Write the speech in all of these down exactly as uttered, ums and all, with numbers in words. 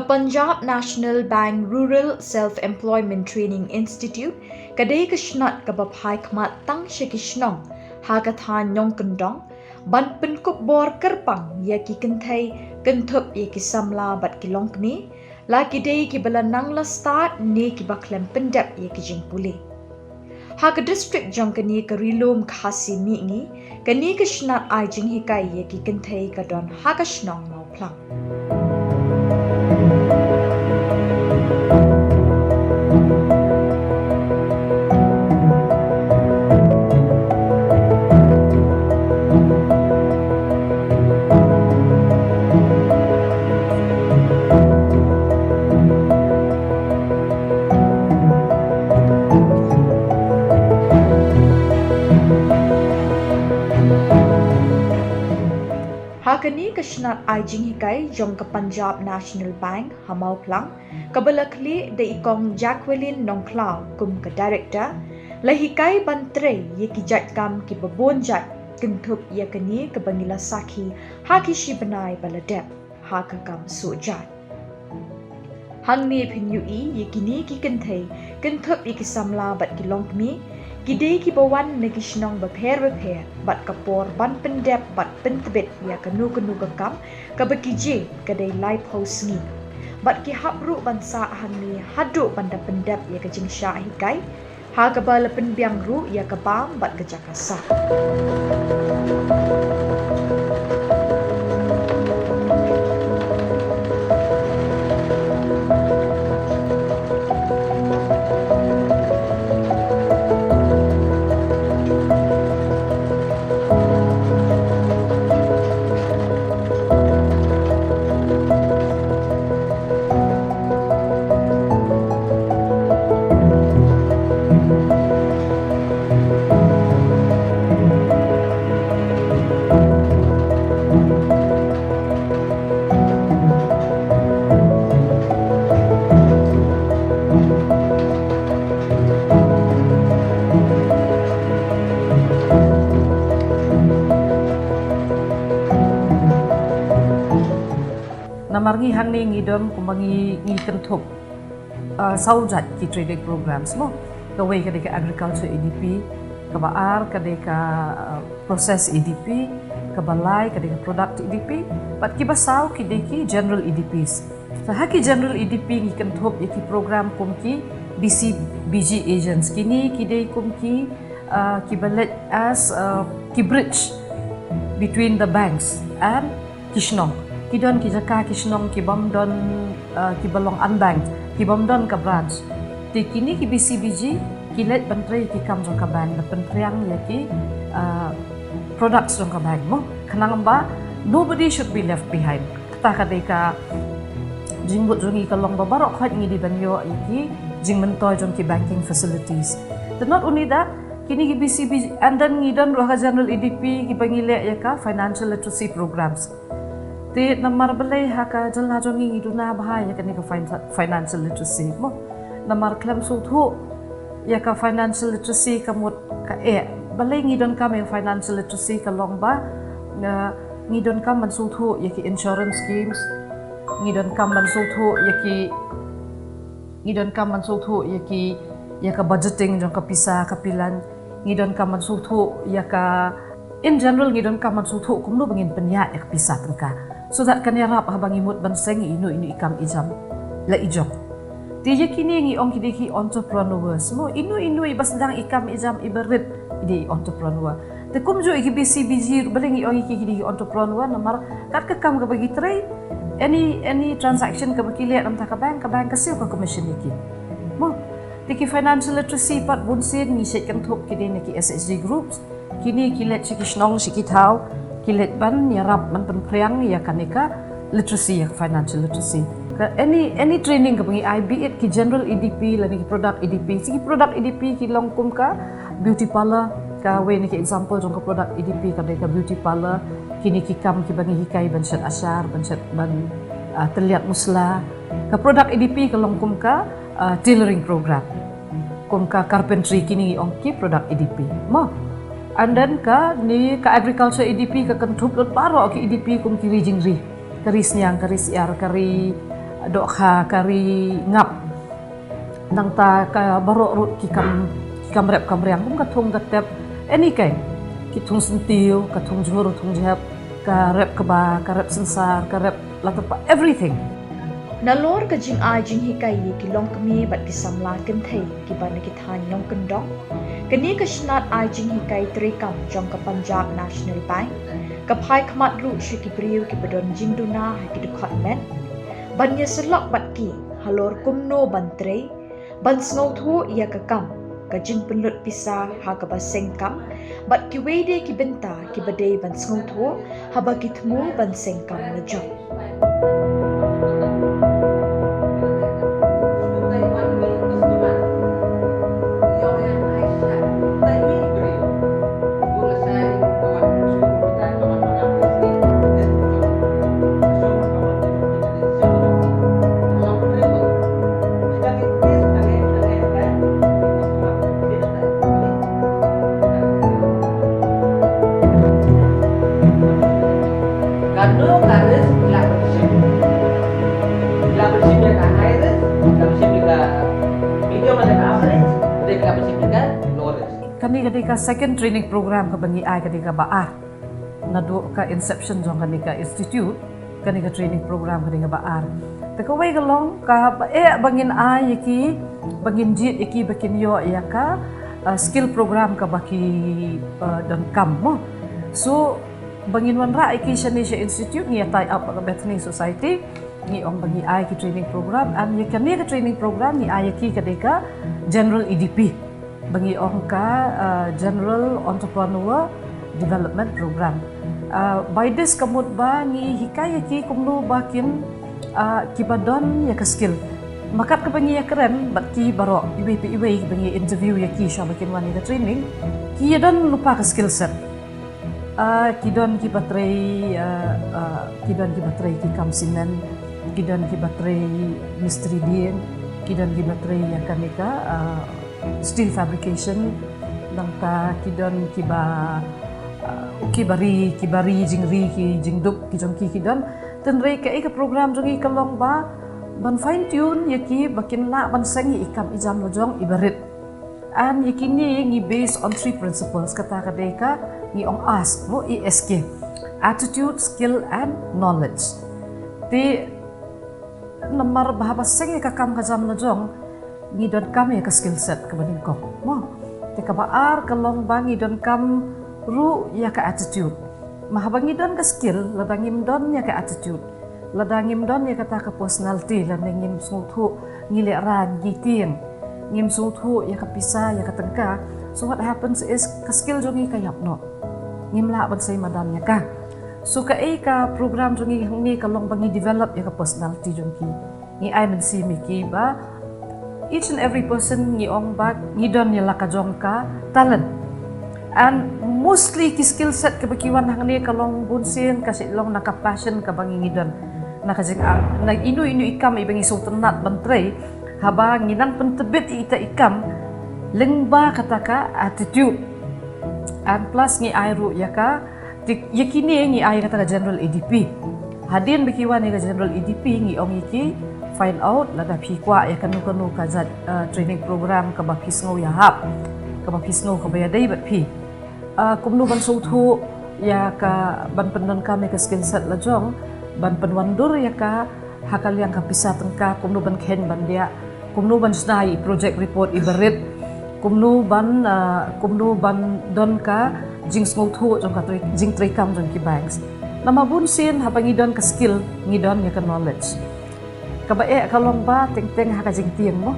Punjab National Bank Rural Self Employment Training Institute ka dei ka shnat kaba phai khmat tang sha ki shnong ha ka thaiñ Nongkyndong ban pynkup bor kyrpang ïa ki kynthei kynthup ïa ki samla bad ki longkmie, la ki dei kiba la nang la stad ne kiba khlem pyndep ïa ki jingpule. Ha ka district jong kane ka Ri Lum Khasi Mihngi, kane ka shnat ai jinghikai ïa ki kynthei ka don ha ka shnong Mawphlang. Ha kane ka shnat ai jinghikai jong ka Punjab National Bank ha Mawphlang, kaba la khlieh da i Kong Jacqueline Nongkhlaw kum ka director, la hikai ban trei ïa ki jait kam kiba bun jait kynthup ïa kane kaba ngi la sakhi ha ki shi bnai ba la dep ha ka kam suh jait. Hangne phin ïohi ïa kine ki kynthei kynthup ïa ki samla bad ki longkmie, ki dei kiba wan na ki shnong bapher bapher bad ka por ban pyndep bad pyntbit ïa kano kano ka kam kaba ki jied ka dei laiphew sngi. Bad ki hap ruh ban sah hangne haduh ban da pyndep ïa ka jingshah hikai, ha kaba la pynbiang ruh ïa ka bam bad ka jaka sah. Namar ngi hangne ngi don kumba ngi, ngi kynthup, uh, saw jait ki training programs mo. Kawei ka dei ka agriculture E D P, kaba ar ka dei ka, uh, process E D P, kaba lai ka dei ka product E D P, bad kiba saw ki dei ki general E D Ps. So ha ki general E D P ngi kynthup ïa ki program kum ki B C B G agents, kine ki dei kum ki, uh, kiba leit as, uh, ki bridge between the banks and ki shnong. Ki don ki jaka ki shnong kibym don, uh, kiba long unbanked, kibym don ka branch. Te kine ki B C B G ki leit ban trei ki kam jong ka bank, ban pynphriang ïa ki, uh, products jong ka bank mo. Khnang ba nobody should be left behind. Kata ka dei ka jingmut jong ngi ka long ba baroh khoit ngi dei ban ïoh ïa ki jingmyntoi jong ki banking facilities. Te not only that, kine ki B C B, and then ngi don ruh ha ka general E D P kiba ngi leh ïa ka financial literacy programs. Te namar balei ha ka jylla jong ngi ngi duna bha ïa kane ka fin-, financial literacy mo. Namar khlem sngewthuh ïa ka financial literacy ka mut ka eh. Balei ngi donkam ïa financial literacy ka long ba, uh, ngi donkam ban sngewthuh ïa ki insurance schemes, ngi donkam ban sngewthuh ïa ki, ngi donkam ban sngewthuh ïa ki, ïa ka budgeting jong ka pisa ka pilan, ngi donkam ban sngewthuh ïa ka, in general ngi donkam ban sngewthuh kumno ba ngin pynïaid ïa ka pisa tyngka. So that kan ïarap haba ngi mut ban seng ïa ino ino i kam i jam la i jong. Te ïa kine ngi ong ki dei ki entrepreneurs mo, ino ino iba sdang i kam i jam iba rit i dei entrepreneur. Te kumjuh ïa ki B C B G ruh balei ngi ong ïa ki ki dei ki entrepreneur, namar kat ka kam kaba ki trei, any, any transaction kaba ki leh na bynta ka bank, ka bank ka siew ka commission ïa ki mo. Te ki financial literacy pat bun sien ngi shet kynthup ki dei na ki S H G groups. Kine ki leit sha ki shnong sha ki thaw, ki leit ban ïarap ban pynphriang ïa kane ka literacy, ïa ka financial literacy. Ka any, any training kaba ngi ai, be it ki general E D P lane ki product E D P. Sha ki product E D P ki long kum ka beauty parlour, kawei na ki example jong ka product E D P ka dei ka beauty parlour. Kine ki kam kiba ngi hikai ban shet ashar, ban shet, ban, ah, tylliat musla. Ka product E D P ka long kum ka, ah, tailoring program, kum ka carpentry, kine ngi ong ki product E D P mo. And then kane ka agriculture E D P ka kynthup lut baroh ki E D P kum ki ri jingri, ka ri sniang, ka ri syiar, ka ri, Dohkha ka ri ngap. Nangta ka baroh ruh ki kam, ki kam rep kam riang, kum ka thung ka tep, any kind. Ki thung syntiew, ka thung jhur, thung jhep, ka rep kba, ka rep synsar, ka rep latarpa, everything. Nalor ka jingai jinghikai ïa ki longkmie bad ki samla kynthei kiba na ki thaiñ nongkyndong, kane ka shnat ai jinghikai treikam jong ka Punjab National Bank ka phai khmat ruh sha ki briew kiba don jingduna ha ki dkhot met ban ïasyllok bad ki halor kumno ban trei, ban sngewthuh ïa ka kam, ka jingpynlut pisa ha kaba seng kam, bad kiwei de ki bynta kiba dei ban sngewthuh haba ki thmu ban seng kam la jong. Kano ka risk ki la pynshim? Ki la pynshim ïa ka high risk, ki la pynshim ïa ka medium, ïa ka average, ki la pynshim ïa ka low risk. Kane ka dei ka second training program kaba ngi ai, ka dei kaba ar. Naduh ka inception jong kane ka institute, kane ka training program ka dei kaba ar. Te kawei ka long kaba eh ba ngin ai ïa ki, ba ngin jied ïa ki ba kin ïoh ïa ka uh, skill program kaba ki uh, donkam mo. So ba ngin wanrah ïa ki shane sha institute, ngi ïa tie up bad ka Bethany Society, ngi ong ba ngi ai ki training program, and ïa kane ka training program ngi ai ïa ki ka dei ka general E D P. Ba ngi ong ka uh, General Entrepreneur Development Program. Uh, by this ka mut ba ngi hikai ïa ki kumno ba kin uh, kiba don ïa ka skill. Makat kaba ngi ïa kren bad ki baroh iwei pa iwei ba ngi interview ïa ki sha ba kin wan ïa ka training, ki ïa don lypa ka skill set. Uh, ki don kiba trei uh, uh, ki don kiba trei ki kam simen, ki don kiba trei mistri dieng, ki don kiba trei ïa kane ka uh, steel fabrication, nangta ki don kiba uh, kiba ri, kiba ri jingri, ki jingduk ki jong ki ki don. Tynrai kaei ka program jong ngi ka long ba ban fine tune ïa ki ba kin lah ban seng ïa i kam i jam la jong iba rit. And ïa kine ngi based on three principles, kata ka dei ka ngi ong ask mo, A S K. Attitude, skill and knowledge. Te namar ba haba seng ïa ka kam ka jam la jong ngi donkam ïa ka skill set kaba nyngkong mo. Te kaba ar ka long ba ngi donkam ruh ïa ka attitude. Ma haba ngi don ka skill, lada ngim don ïa ka attitude, lada ngim don ïa kata ka personality, lada ngim sngewthuh, ngi lehraiñ, ngi tieng, ngim sngewthuh ïa ka pisa, ïa ka tyngka. So what happens is ka skill jong ngi ka ïap noh. Ngim lah ban sei madan ïa ka. So kaei ka program jong ngi hangne ka long ba ngi develop ïa ka personality jong ki. Ngi ai mynsiem ïa ki ba each and every person ngi ong ba ngi don ïa la ka jong ka talent. And mostly ki skill set kaba ki wan hangne ka long bunsien ka shu long na ka passion kaba ngi ngi don. Na ka jing, ah, na inu inu i kam iba ngi sngewtynnat ban trei, haba ngi nang pyntbit ïa ita i kam lyngba kata ka attitude. And plus ngi ai ruh ïa ka, ïa kine ngi ai ïa kata ka general A D P. Hadien ba ki wan ïa ka general A D P ngi ong ïa ki, find out lada phi kwah ïa kano kano ka jait uh, training program kaba phi sngew ïa hap, kaba phi sngew kaba ïadei bad phi. Uh, kumno ban sngewthuh ïa ka, ban pyndonkam ïa ka skill set la jong, ban pynwandur ïa ka ha ka liang ka pisa tyngka, kumno ban kheiñ ban diah, kumno ban shna ïa i project report iba rit, kumno ban uh, kumno ban don ka jingsngewthuh jong ka trei, jingtreikam jong ki banks. Namar bunsien haba ngi don ka skill, ngi don ïa ka knowledge. Kaba eh ka long ba teng teng ha ka jingtieng mo.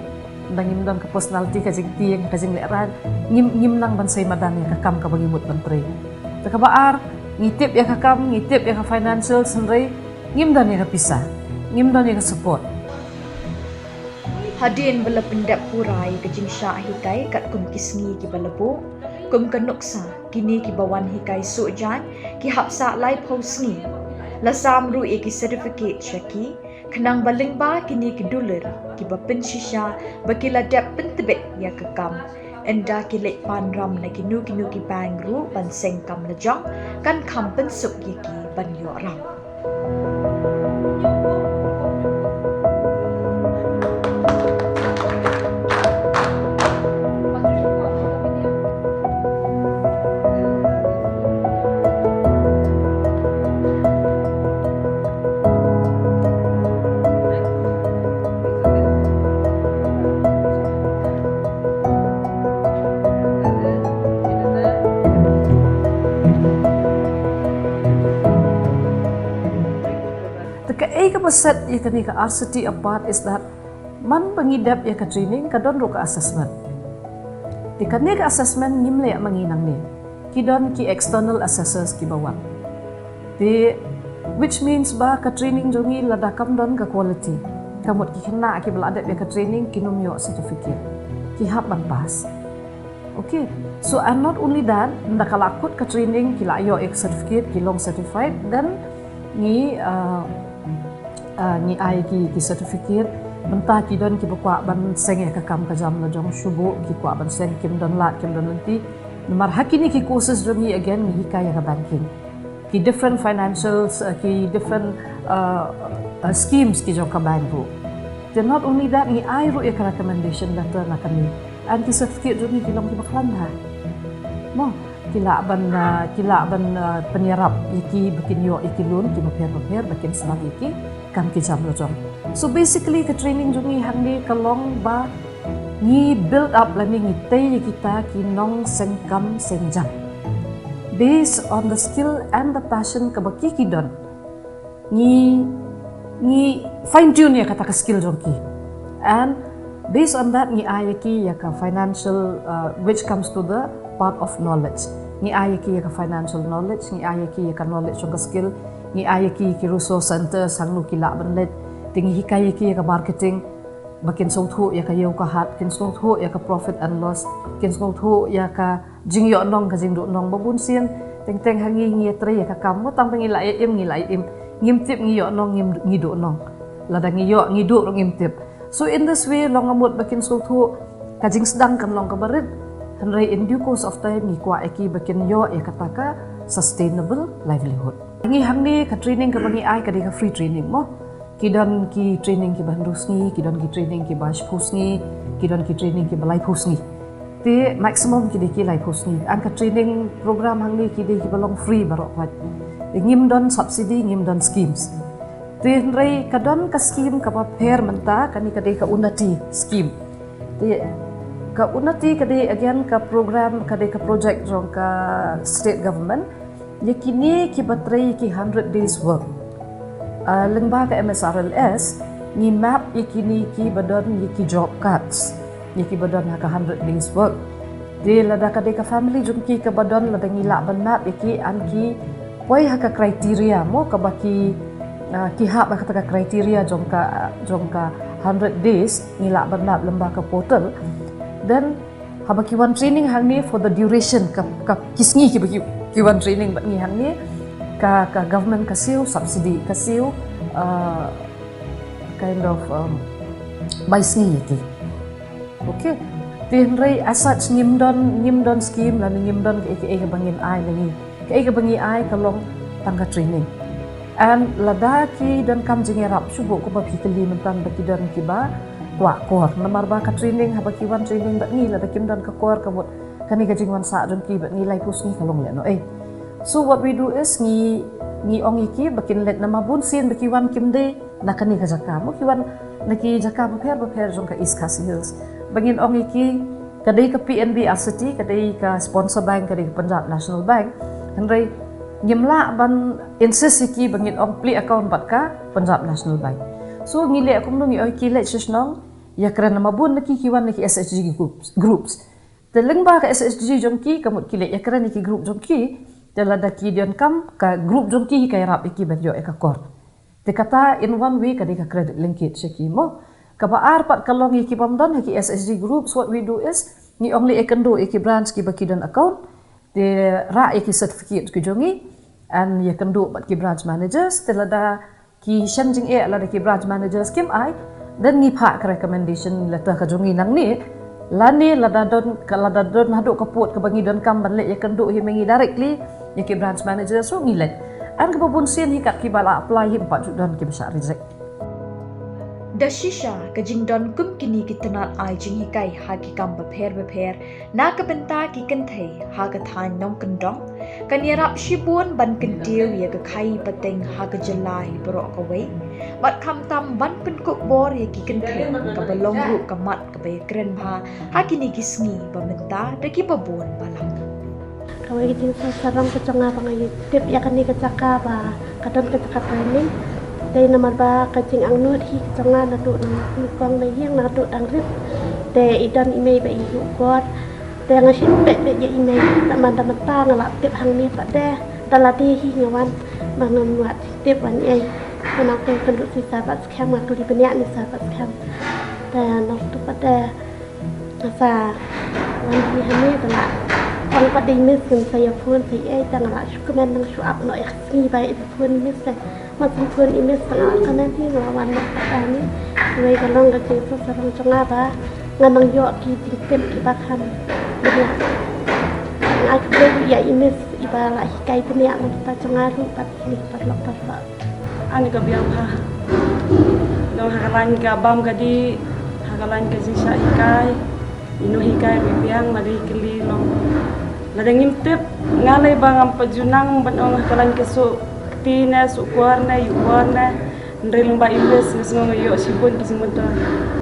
Nda ngim don ka personality, ka jingtieng, ka jinglehraiñ, ngim, ngim nang ban sei madan ïa ka kam kaba ngi mut ban trei. Te kaba ar, ngi tip ïa ka kam, ngi tip ïa ka financial, hynrei ngim don ïa ka pisa, ngim don ïa ka support. Hadien ba la pyndep pura ïa ka jingshah hikai katkum ki sngi kiba la buh, kum ka nuksa, kine kiba wan hikai suh jaiñ ki hap sah laiphew sngi. La sam ruh ïa ki certificate sha ki, khnang ba lyngba kine ki dulir kiba pynshisha ba ki la dep pyntbit ïa ka kam, ynda ki leit pan ram na kino kino ki bank ruh ban seng kam la jong, kan kham pynsuk ïa ki ban ïoh ram. Set ïa kane ka R C T apart is that man ba ngi dep ïa ka training ka don ruh ka assessment. Te kane ka assessment ngim leh ma ngi nangne. Ki don ki external assessors kiba wan. Te which means ba ka training jong ngi lada kam don ka quality, ka mut ki khynnah kiba la dep ïa ka training kin ym ïoh certificate. Ki hap ban pass. Okay. So, and not only that, ynda ka la kut ka training, ki la ïoh ïa ka certificate, ki long certified, then ngi uh, uh, ngi ai ki, ki certificate. Mynta ki don kiba kwah ban seng ïa ka kam ka jam la jong shuh, ki kwah ban seng, kim don lad, kim don lynti. Namar ha kine ki courses jong ngi again ngi hikai ïa ka banking, ki different financials, uh, ki different uh, uh, schemes ki jong ka bank ruh. Then not only that, ngi ai ruh ïa ka recommendation letter na kane. And ki certificate jong ngi ki long kiba khlaiñ bha. Mo, ki lah ban uh, ki lah ban uh, pynïarap ïa ki ba kin ïoh ïa ki loan kiba pher ba pher ba kin smat ïa ki kam ki jam la jong. So basically ka training jong ngi hangne ka long ba ngi build up lane ngi tei ïa kita ki nongseng kam seng jam based on the skill and the passion kaba ki ki don. Ngi, ngi fine tune ïa kata ka skill jong ki. And based on that ngi ai ïa ki ïa ka financial uh, which comes to the part of knowledge. Ngi ai ïa ki ïa ka financial knowledge, ngi ai ïa ki ïa ka knowledge jong ka skill, ngi ai ïa ki ïa ki resource center hangno ki lah ban leit. Te ngi hikai ïa ki ïa ka marketing, ba kin sngewthuh ïa ka ïew ka hat, kin sngewthuh ïa ka profit and loss, kin sngewthuh ïa ka jingïohnong ka jingduhnong ba bun sien. Teng teng ha ngi ngi ïatrei ïa ka kam mo, tang ba ngi la ïa im ngi la ïa im, ngim tip ngi ïohnong ngim, ngi duhnong. Lada ngi ïoh ngi duh ruh ngim tip. So in this way long amut ba kin sngewthuh ka jingsdang kan long kaba rit. Hynrei in due course of time ngi kwah ïa ki ba kin ïoh ïa kata ka sustainable livelihood. Ngi hangne ka training kaba ngi ai ka dei ka free training mo. Ki don ki training kiba hynriew sngi, ki don ki training kiba shiphew sngi, ki don ki training kiba laiphew sngi. Te maximum ki dei ki laiphew sngi. Ang ka training program hangne ki dei kiba long free baroh pat. Ngim don subsidy, ngim don schemes. Te hynrei ka don ka scheme kaba pher mynta, kane ka dei ka Unnati scheme. Te ka Unnati ka dei again ka program, ka dei ka project jong ka state government. Ïa kine kiba trei ïa ki hundred days work. Uh, lyngba ka M S R L S ngi map ïa kine kiba don ïa ki job cards, ïa kiba don ha ka hundred days work. Te lada ka dei ka family jong ki kaba don, lada ngi lah ban map ïa ki, an ki poi ha ka criteria mo, kaba ki uh, ki hap ha kata ka criteria jong ka, jong ka hundred days, ngi lah ban map lyngba ka portal. Then haba ki wan training hangne for the duration ka, ka ki sngi kiba ki, ki wan training bad ngi hangne, ka, ka government ka siew subsidy, ka siew uh, kind of um, bai sngi ïa ki. Okay. Te hynrei as such ngim don, ngim don scheme lane ngim don kaei kaei kaba ngin ai na ngi. Kaei kaba ngi ai ka long tang ka training. And lada ki donkam jingïarap, shu buh kumba phi kylli mynta ba ki don kiba kwah kor. Namar ba ka training, haba ki wan training bad ngi, lada kim don ka kor, ka mut kane ka jingwan sah jong ki bad ngi laiphew sngi ka long lehnohei. So what we do is ngi, ngi ong ïa ki ba kin leit, namar bun sien ba ki wan kim dei na kane ka jaka mo, ki wan na ki jaka bapher bapher jong ka East Khasi Hills. Ba ngin ong ïa ki, ka dei ka P N B R C T, ka dei ka sponsor bank, ka dei ka Punjab National Bank. Hynrei ngim lah ban insist ïa ki ba ngin ong plie account bad ka Punjab National Bank. So ngi leh kumno, ngi ong ïa ki leit sha shnong, ïakren, namar bun na ki ki wan na ki S H G groups, groups. Te lyngba ka S H G jong ki, ka mut ki leit ïakren ïa ki group jong ki. Te lada ki donkam, ka group jong ki hi ka ïarap ïa ki ban ïoh ïa ka kor. Te kata in one way ka dei ka credit linkage ïa ki mo. Kaba ar pat ka long ïa ki bym don ha ki S H G groups, what we do is ngi ong leit ïakynduh ïa ki branch kiba ki don account. Te rah ïa ki certificate ki jong ngi, and ïakynduh bad ki branch managers. Te lada ki shem jingeh, lada ki branch managers kim ai, then ngi phah ka recommendation letter ka jong ngi nangne. Lane lada don ka, lada don haduh ka pud kaba ngi donkam ban leit ïakynduh hi ma ngi directly ïa ki branch managers ruh ngi leit. And kaba bun sien hi kat kiba la apply hi ym pat ju don kiba shah reject. Da shisha ka jingdon kum kine ki tnat ai jinghikai ha ki kam bapher bapher na ka bynta ki kynthei ha ka thaiñ nongkyndong kan ïarap shibun ban kyntiew ïa ka khaii pateng ha ka jylla hi baroh kawei, bad khamtam ban pynkup bor ïa ki kynthei, kaba long ruh ka mat kaba ïakren bha ha kine ki sngi ba mynta da kiba bun balang. Kawei ka jingsngewsarong ka jong nga ba nga ïatip ïa kane ka jaka ba ka don ka jaka training. Te namar ba ka jingangnud hi ka jong nga naduh na nyngkong na ïing naduh dang rit. Te i don i mei ba i ïoh kor. Te nga shim peit peit ïa i mei, namar da mynta nga la tip hangne pat de. Da lade hi nga wan ba ngam wad tip wan ei. Nga nang kynduh shisha bad skhem, nga kylli bniah shisha bad skhem. Te nangtu pat de nga sa wan hi hangne, te nga ong pat de i miss, ngin sa ïa phone sa ei, te nga la shu kmen nang shu ap noh ïa ka sngi ba ïa phone i miss te. Nga shu phone i miss, te nga la kmen hi, nga la wan noh pat hangne. Wei ka long ka jingsngewsarong jong nga ba nga nang ïoh ki jingtip kiba kham bniah. Nga ai khublei ïa i miss iba la hikai bniah na ka bynta jong nga ruh bad kine ki paralok paralok. Ani ka biang pha. Nong ha ka lain ka bam ka dih, ha ka lain ka jingshah hikai. Ino hikai ruh i biang, lada i kylli long. Lada ngim tip, nga lei ba ngam pat ju nang ban ong ha ka lain ka suh kti ne, suh kwar ne, ïuh kwar ne. Hynrei lyngba i miss nga sngew nga ïoh shibun ki jingmyntoi.